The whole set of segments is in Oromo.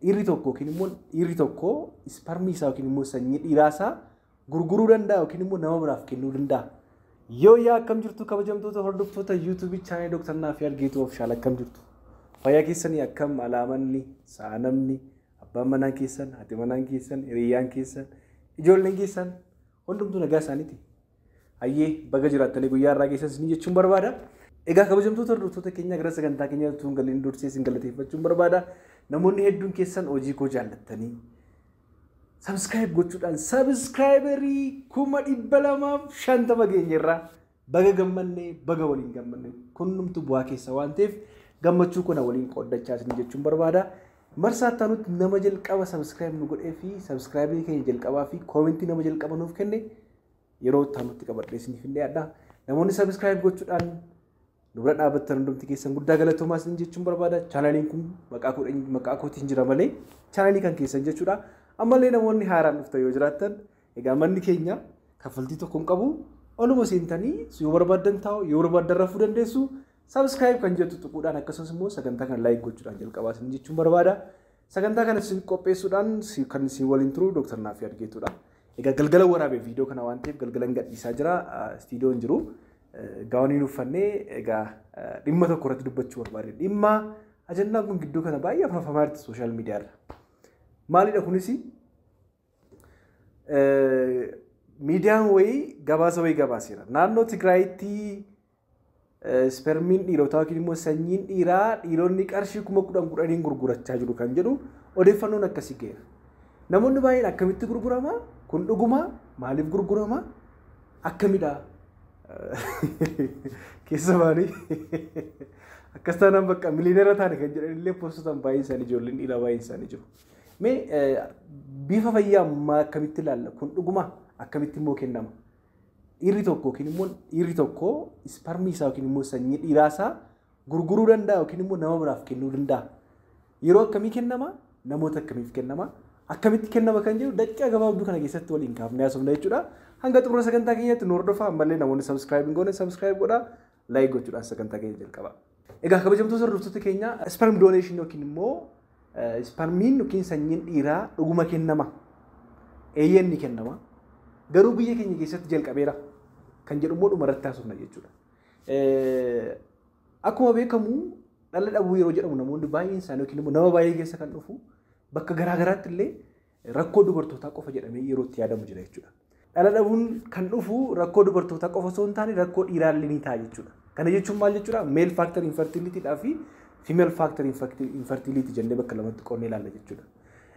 Dhiirri tokko yookiin immoo dhiirri tokko isparmii isaa yookiin immoo sanyii dhiiraa isaa gurguruu danda'a yookiin immoo nama biraaf kennuu danda'a. Yoo yaa akkam jirtu kabajamtoota hordoftoota YouTube chaanalii Dr. Naafi Argeetuu Official, akkam jirtu? Fayyaa keessanii akkam? Alaamanni, saanamni, abbaan manaa keessan, haati manaan keessan, hiriyyaan keessan, ijoolleen keessan hundumtuu nagaa isaaniiti. Hayyee, baga jiraattanii guyyaa irraa keessan isin jechuun barbaada. Egaa kabajamtoota hordoftoota keenya, gara sagantaa keenya utuu hin galiin dursee isin galateeffachuun barbaada. Namoonni hedduun keessan hojii koo jaallattanii subscribe gochuudhaan subscriberii 250,000 geenyerraa baga gammannee, baga waliin gammanne. Kunnumtu bu'aa keessa waan ta'eef gammachuu kana waliin qooddachaa isin jechuun barbaada. Marsaa itti nama jalqaba subscribe nu godhee fi subscriberii keenya jalqabaa fi commentii nama jalqaba nuuf kenne yeroo itti aanutti qabadhee isiniif hin dhiyaadha. Namoonni subscribe gochuudhaan nu bira dhaabbattan hundumti keessan guddaa galatoomaa isin jechuun barbaada. Chaanaliin kun maqaa kootiin jira malee chaanalii kan keessan jechuudha. Ammallee namoonni haaraan dhuftan yoo jiraattan, egaa manni keenya kaffaltii tokko hin qabu. Oluma seentanii yoo barbaaddan taa'u, yoo barbaaddan rafuu dandeessu. Subscribe kan jettu tuquudhaan, akkasumas immoo sagantaa kana like gochuudhaan jalqabaa isin jechuun barbaada. Sagantaa kana isin qopheessuudhaan kan isin waliin turu Dr. Naafi Argeetuudha. Egaa galgala waraabee viidiyoo kana waan ta'eef galgalan gadhiisaa jira. Istiidiyoon jiru. Gaawoniin uffannee egaa dhimma tokko irratti dubbachuu barbaade. Dhimma ajandaan kun gidduu kana baay'ee afafamaa jirti social media irra. Maalidha kunis? Miidiyaan wayii gabaasa wayii gabaaseera. Naannoo Tigraayitti ispermiin dhiirotaa yookiin immoo sanyiin dhiiraa dhiironni qarshii 10,000 10,000n gurgurachaa jiru kan jedhu odeeffannoon akkasii ga'eera. Namoonni baay'een akkamitti gurgurama? Kun dhuguma? Maaliif gurgurama? Akkamidha? Keessa baanii akkas taanaan bakka miliyoonera taane kan jedhan illee postotan baay'een isaanii, ijoolleen dhiiraa baay'een isaanii jiru. Mee bifa fayyaa ammaa akkamitti ilaalla? Kun dhuguma? Akkamitti immoo kennama? Dhiirri tokko yookiin immoo dhiirri tokko isparmii isaa yookiin immoo sanyii dhiiraa isaa gurguruu danda'a yookiin immoo nama biraaf kennuu danda'a. Yeroo akkamii kennama? Namoota akkamiif kennama? Akkamitti kennama kan jedhu daqiiqaa gabaabduu kana keessatti waliin kaafnee haasofna jechuudha. Hanga xumura sagantaa keenyaatti nu hordofaa. Ammallee namoonni subscribe hin goone subscribe godhaa, like gochuudhaan sagantaa keenya jalqaba. Egaa kabajamtoota hordoftoota keenya, sperm donation yookiin immoo isparmiin yookiin sanyiin dhiiraa dhuguma kennama? Eeyyeen, ni kennama. Garuu biyya keenya keessatti jalqabeera kan jedhu immoo dhuma irratti haasofna jechuudha. Akkuma beekamu dhala dhabuu yeroo jedhamu namoonni baay'een isaanii yookiin immoo nama baay'ee keessa kan dhufu bakka garaa garaatti illee rakkoo dubartootaa qofa jedhamee yeroo itti yaadamu jira jechuudha. Dhala dhabuun kan dhufu rakkoo dubartootaa qofa osoo hin taane rakkoo dhiiraa illee ni ta'a jechuudha. Kana jechuun maal jechuudha? Male factor infertility fi female factor infertility jennee bakka lamatti qoonnee ilaalla jechuudha.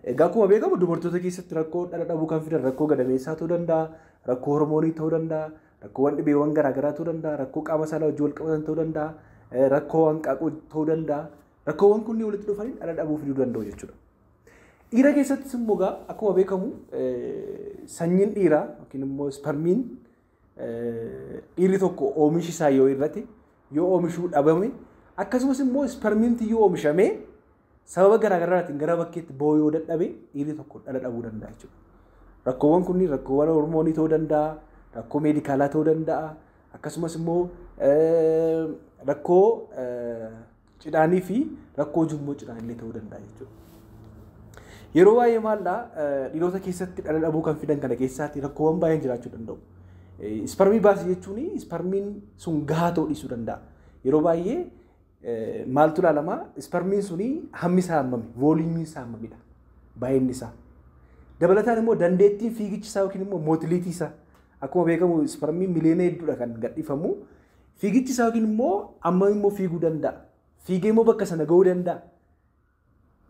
Egaa akkuma beekamu dubartoota keessatti rakkoo dhala dhabuu kan fidan rakkoo gadameessaa ta'uu danda'a, rakkoo hormoonii ta'uu danda'a, rakkoowwan dhibeewwan garaagaraa ta'uu danda'a, rakkoo qaama saalaa wajjin wal qabatan ta'uu danda'a, rakkoo hanqaaquu ta'uu danda'a. Rakkoowwan kunniin walitti dhufanii dhala dhabuu fiduu danda'u jechuudha. Dhiira keessattis immoo egaa akkuma beekamu sanyiin dhiiraa yookiin immoo isparmiin dhiirri tokko oomishi isaa yoo irrate, yoo oomishuu dhabame, akkasumas immoo isparmiin yoo oomishamee sababa garaagaraatiin gara bakkeetti ba'uu yoo dadhabe dhiirri tokko dhala dhabuu danda'a jechuudha. Rakkoowwan kunniin rakkoowwan hormoonii ta'uu danda'a, rakkoo meedikaalaa ta'uu danda'a, akkasumas immoo rakkoo cidhaanii fi rakkoo ujummoo cidhaanii ta'uu danda'a jechuudha. Yeroo baay'ee maallaa dhiirota keessatti dhala dhabuu kan fidan kana keessaatti rakkoowwan baay'een jiraachuu danda'u. Isparmii baasii jechuun isparmiin sun gahaa ta'uu dhiisuu danda'a. Yeroo baay'ee maaltu ilaalamaa? Isparmiin suni hammi isaa hammami? Volumeiin isaa hammamidha? Baay'inni isaa. Dabalataan immoo dandeettiin fiigichi isaa yookiin immoo motility isaa. Akkuma beekamu isparmiin miliyoona hedduudha kan gadhiifamu. Fiigichi isaa yookiin immoo hammam immoo fiiguu danda'a? Fiigee immoo bakka sana gahuu danda'a?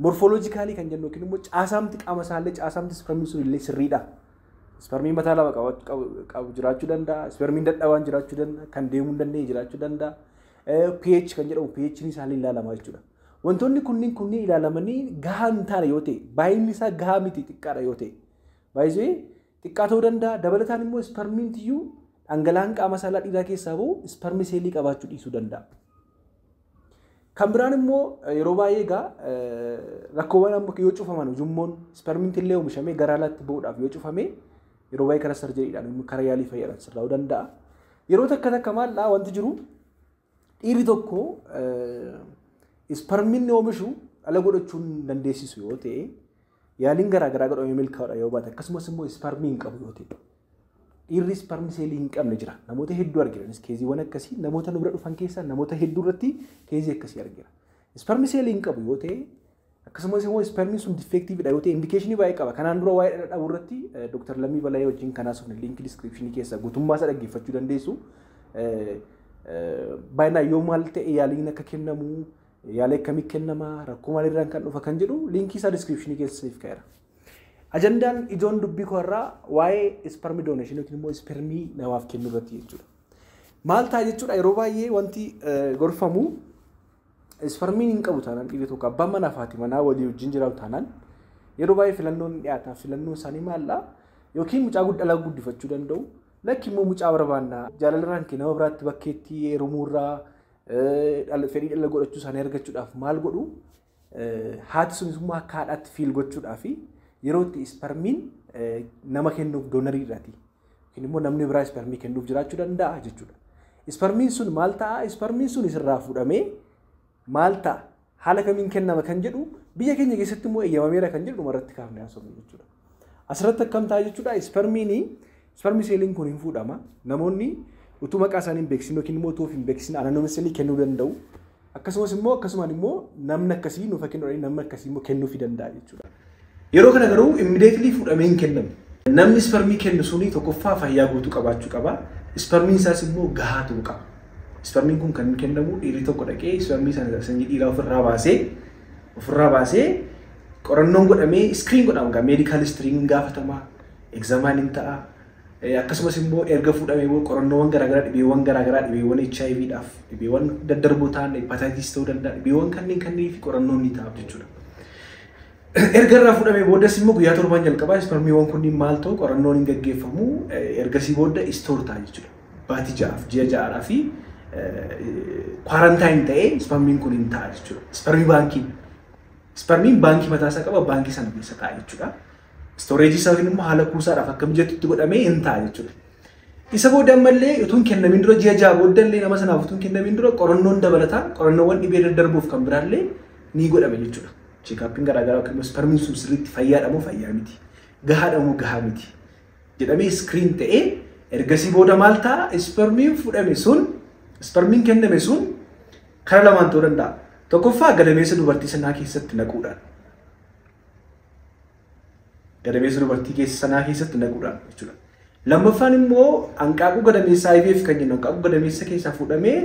Morphologically kan jennu yookiin immoo caasaamti qaama isaallee, caasaamti isparmiin sun illee sirriidha. Isparmiin mataa lama qabu jiraachuu danda'a. Isparmiin dadhabaan jiraachuu danda'a. Kan deemuu hin dandeenye jiraachuu danda'a. pH kan jedhamu pH isaallee ilaalamaa jechuudha. Wantoonni kunniin ilaalamanii gahaa hin taane yoo ta'e, baay'inni isaa gahaa miti, xiqqaadha yoo ta'e, baay'isee xiqqaa ta'uu danda'a. Dabalataan immoo isparmiin tiyyuu dhangala'aan qaama saalaa dhiiraa keessaa bahu sperm cellii qabaachuu dhiisuu danda'a. Kan biraan immoo yeroo baay'ee egaa rakkoowwan amma yoo cufaman, ujummoon isparmiin illee oomishamee gara alaatti bahuudhaaf yoo cufame, yeroo baay'ee karaa surgerydhaan, karaa yaalii fayyaadhaan sirraa'uu danda'a. Yeroo takka takka maallaa wanti jiru, dhiirri tokko isparmiin oomishu dhala godhachuu hin dandeessisu yoo ta'e, yaaliin garaagaraa godhamee milkaa'uudha yoo baate, akkasumas immoo isparmii hin qabu yoo ta'e, dhiirri isparmii seelii hin qabne jira. Namoota hedduu argina. Keeziiwwan akkasii namoota nu bira dhufan keessaa namoota hedduu irratti keezii akkasii argina. Isparmii seelii hin qabu yoo ta'e, akkasumas immoo isparmiin sun difeektiividha yoo ta'e, indikeeshinii baay'ee qaba. Kanaan dura waa'ee dhala dhabuu irratti Dr. Lammii Balaayee wajjin kanaa sufne liinkii diskiripshinii keessa guutummaa isaa dhaggeeffachuu dandeessu. Baay'inaan yoo maal ta'e yaaliin akka kennamu, yaala akkamii kennama, rakkoo maalirraan kan dhufa kan jedhu liinkii isaa diskiripshinii keessa siif ka'eera. Ajandaan ijoon dubbii koo irraa waa'ee isparmii dooneeshinii yookiin immoo isparmii namaaf kennuu irratti jechuudha. Maal ta'a jechuudha, yeroo baay'ee wanti gorfamu isparmiin hin qabu taanaan dhiirri tokko abbaan manaa fi haati manaa walii wajjin jiraatu taanaan yeroo baay'ee filannoon dhiyaata. Filannoon isaanii maallaa yookiin mucaa dhala guddifachuu danda'u, lakki immoo mucaa barbaannaa jaalalarraan kee nama biraatti bakkeetti heerumuurraa fedhii dhala godhachuu isaanii argachuudhaaf maal godhu, haati sunis immoo akka haadhaatti fiil gochuudhaaf yeroo itti isparmiin nama kennuuf doonarii irraati yookiin immoo namni biraa isparmii kennuuf jiraachuu danda'a jechuudha. Isparmiin sun maal ta'a? Isparmiin sun isirraa fuudhamee maal ta'a? Haala kamiin kennama kan jedhu biyya keenya keessatti immoo eeyyamameera kan jedhu dhumarratti kaafnee haasofnu jechuudha. Asirratti akkam ta'a jechuudha, isparmiin isparmii seeliin kun hin fuudhama. Namoonni utuu maqaa isaanii hin beeksisin yookiin immoo utuu of hin beeksisin anonymous kennuu danda'u. Akkasumas immoo akkasumaan immoo namni akkasii nuuf kennu, namni akkasii immoo kennuufii danda'a jechuudha. Yeroo kana garuu immediately fuudhamee hin kennamu. Namni isparmii kennu suni tokkoffaa fayyaa guutuu qabaachuu qaba. Isparmiin isaas immoo gahaa ta'uu qaba. Isparmiin kun kan kennamu dhiirri tokko dhaqee isparmii sana sanyii dhiiraa ofirraa baasee qorannoon godhamee screen godhama. Gaa medical historyn gaafatama, examine hin ta'a. Akkasumas immoo erga fuudhamee booda qorannoowwan garaagaraa, dhibeewwan garaagaraa, dhibeewwan HIV dhaaf, dhibeewwan daddarboo ta'an, hepatitis ta'uu danda'a, dhibeewwan kanneen kanneen fi qorannoon ni ta'aaf jechuudha. Erga irraa fuudhamee boodas immoo guyyaa 7 jalqabaa isparmiiwwan kunniin maal ta'u, qorannoon hin gaggeeffamu, ergasii booda store ta'a jechuudha. Baatii 6f, ji'a 6dhaa fi quarantine ta'ee isparmiin kun hin ta'a jechuudha. Isparmii baankiin. Isparmiin baankii mataa isaa qaba, baankii sana keessa ta'a jechuudha. Storage isaa yookiin immoo haala kuusaadhaaf akka mijatutti godhamee hin ta'a jechuudha. Isa booda ammallee utuu hin kennamin dura, ji'a 6 booda illee nama sanaaf utuu hin kennamin dura, qorannoon dabalataa, qorannoowwan dhibee daddarbuuf kan biraallee ni godhame jechuudha. Checkupiin garaagaraa yookiin immoo isparmiin sun sirriitti fayyaadha moo fayyaa miti, gahaadha moo gahaa miti jedhamee screen ta'ee ergasii booda maal ta'a, isparmiin fudhame sun, isparmiin kenname sun karaa lamaan ta'uu danda'a. Tokkoffaa, gadameessa dubartii sanaa keessatti naquudhaan. Gadameessa dubartii keessa sanaa keessatti naquudhaan jechuudha. Lammaffaan immoo hanqaaquu gadameessaa, IVF kan jennu, hanqaaquu gadameessa keessaa fuudhamee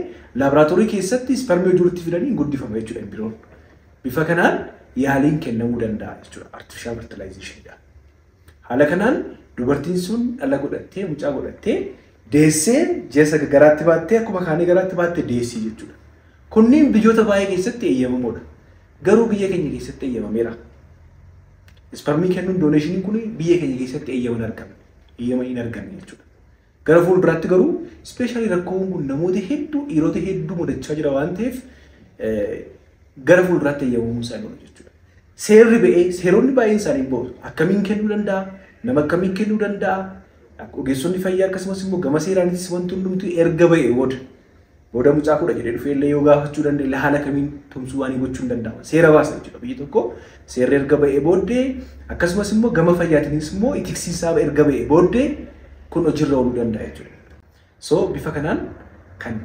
laaboraatoorii keessatti isparmii hojiitti fidanii guddifama jechuudha embryoon. Bifa kanaan yaaliin kennamuu danda'a jechuudha, artificial fertilization. Haala kanaan dubartiin sun dhala godhattee, mucaa godhattee, deessee, ji'a 9 garaatti baattee, akkuma kaanii garaatti baattee deessii jechuudha. Kunniin biyyoota baay'ee keessatti eeyyamamoodha. Garuu biyya keenya keessatti eeyyamameera? Isparmii kennuun, donationiin kun biyya keenya keessatti eeyyama hin argamne. Eeyyama hin argamne jechuudha. Gara fuulduraatti garuu especially rakkoon kun namoota hedduu, dhiirota hedduu mudachaa jira waan ta'eef, gara fuulduraatti eeyyamamuu isaa oolu jechuudha. Seerri ba'ee, seeronni baay'een isaanii ba'u. Akkamiin kennuu danda'a? Nama akkamiin kennuu danda'a? Ogeessonni fayyaa akkasumas immoo gama seeraanitis wanti hundumtuu erga ba'ee booda mucaa kudha jedhee dhufee illee yoo gaafachuu danda'e haala kamiin tumsuu waan gochuu hin danda'ama. Seera baasa jechuudha biyyi tokko. Seerri erga ba'ee booddee, akkasumas immoo gama fayyaatiinis immoo ethicsiin isaa erga ba'ee booddee kun hojiirra ooluu danda'a jechuudha. So bifa kanaan kan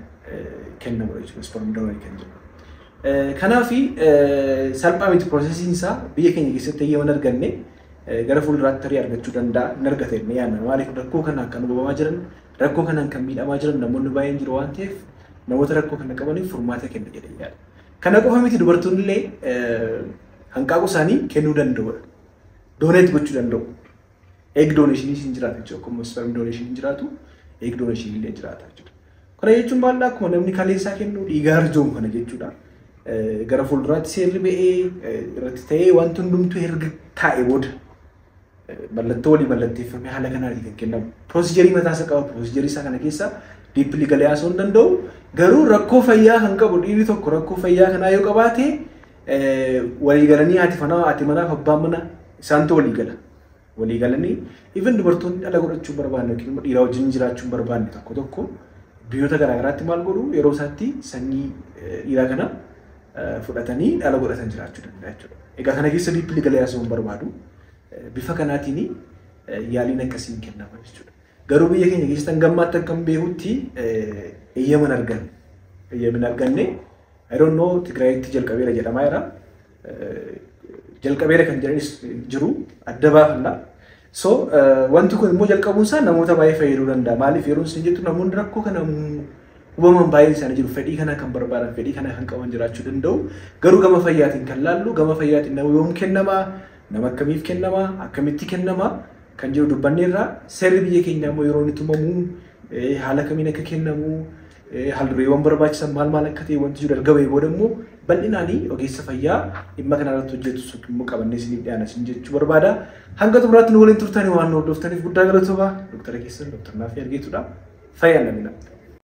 kennamudha jechuudha sperm donor kan jedhu. Kanaafi salphaa miti processiin isaa. Biyya keenya keessatti eeyyama hin arganne, gara fuulduraatti tarii argachuu danda'a, hin argata jennee yaadna. Maaliif, rakkoo kanaan kan hubamaa jiran, rakkoo kanaan kan miidhamaa jiran namoonni baay'een jiru waan ta'eef, namoota rakkoo kana qabaniif furmaata kenna jedhee yaada. Kana qofa miti, dubartoonni illee hanqaaquu isaanii kennuu danda'udha. Donate gochuu danda'u. Egg donationii hin jiraatu jechuudha. Akkuma sperm donationii hin jiraatu, egg donationii illee jiraata jechuudha. Kana jechuun maal, akkuma namni kaleessaa kennu, dhiigaa arjoomu kana jechuudha. Gara fuulduraatti seerri ba'ee irratti ta'ee wanti hundumtuu erga taa'e booda mallattoo walii mallatteeffamee haala kanaan kan kennamu. Procedure mataa isaa qaba. Procedure isaa kana keessa deeply galee haasa'uu hin danda'u. Garuu rakkoo fayyaa kan qabu dhiirri tokko rakkoo fayyaa kanaa yoo qabaate, walii galanii haati manaaf abbaan mana isaantu walii gala. Walii galanii even dubartoonni dhala godhachuu hin barbaanne yookiin immoo dhiira wajjin jiraachuu hin barbaanne tokko tokko biyyoota garaagaraatti maal godhu, yeroo isaatti sanyii dhiiraa kana fudhatanii dhala godhatan jiraachuu danda'a jechuudha. Egaa kana keessa deeply galee haasa'uu hin barbaadu. Bifa kanaatiin yaaliin akkasiin kennama jechuudha. Garuu biyya keenya keessatti hanga ammaatti akka hin beekutti eeyyama hin arganne. Eeyyama hin arganne. I don't know, Tigraayitti jalqabeera jedhamaa jira. Jalqabeera kan jedhanis jiru, adda baafanna. So wanti kun immoo jalqabuun isaa namoota baay'ee fayyaduu danda'a. Maaliif yeroo isin jettu, namoonni rakkoo kana hubaman baay'een isaanii jiru. Fedhii kana kan barbaadan, fedhii kana kan qaban jiraachuu danda'u. Garuu gama fayyaatiin kan laallu, gama fayyaatiin nama yoom kennamaa, nama akkamiif kennamaa, akkamitti kennamaa kan jiru dubbanneerra. Seerri biyya keenyaa immoo yeroo inni tumamu, haala kamiin akka kennamu, haaldureewwan barbaachisan maal maal akka ta'e wanti jiru erga bahee booda immoo bal'inaanii ogeessa fayyaa dhimma kana irratti hojjetu immoo qabannee isiniif dhiyaana isin jechuu barbaada. Hanga xumuraatti nu waliin turtanii waan nu hordoftaniif guddaa galatooma. Doktara keessan Dooktar Naaffii Argeetudha. Fayyaan namina.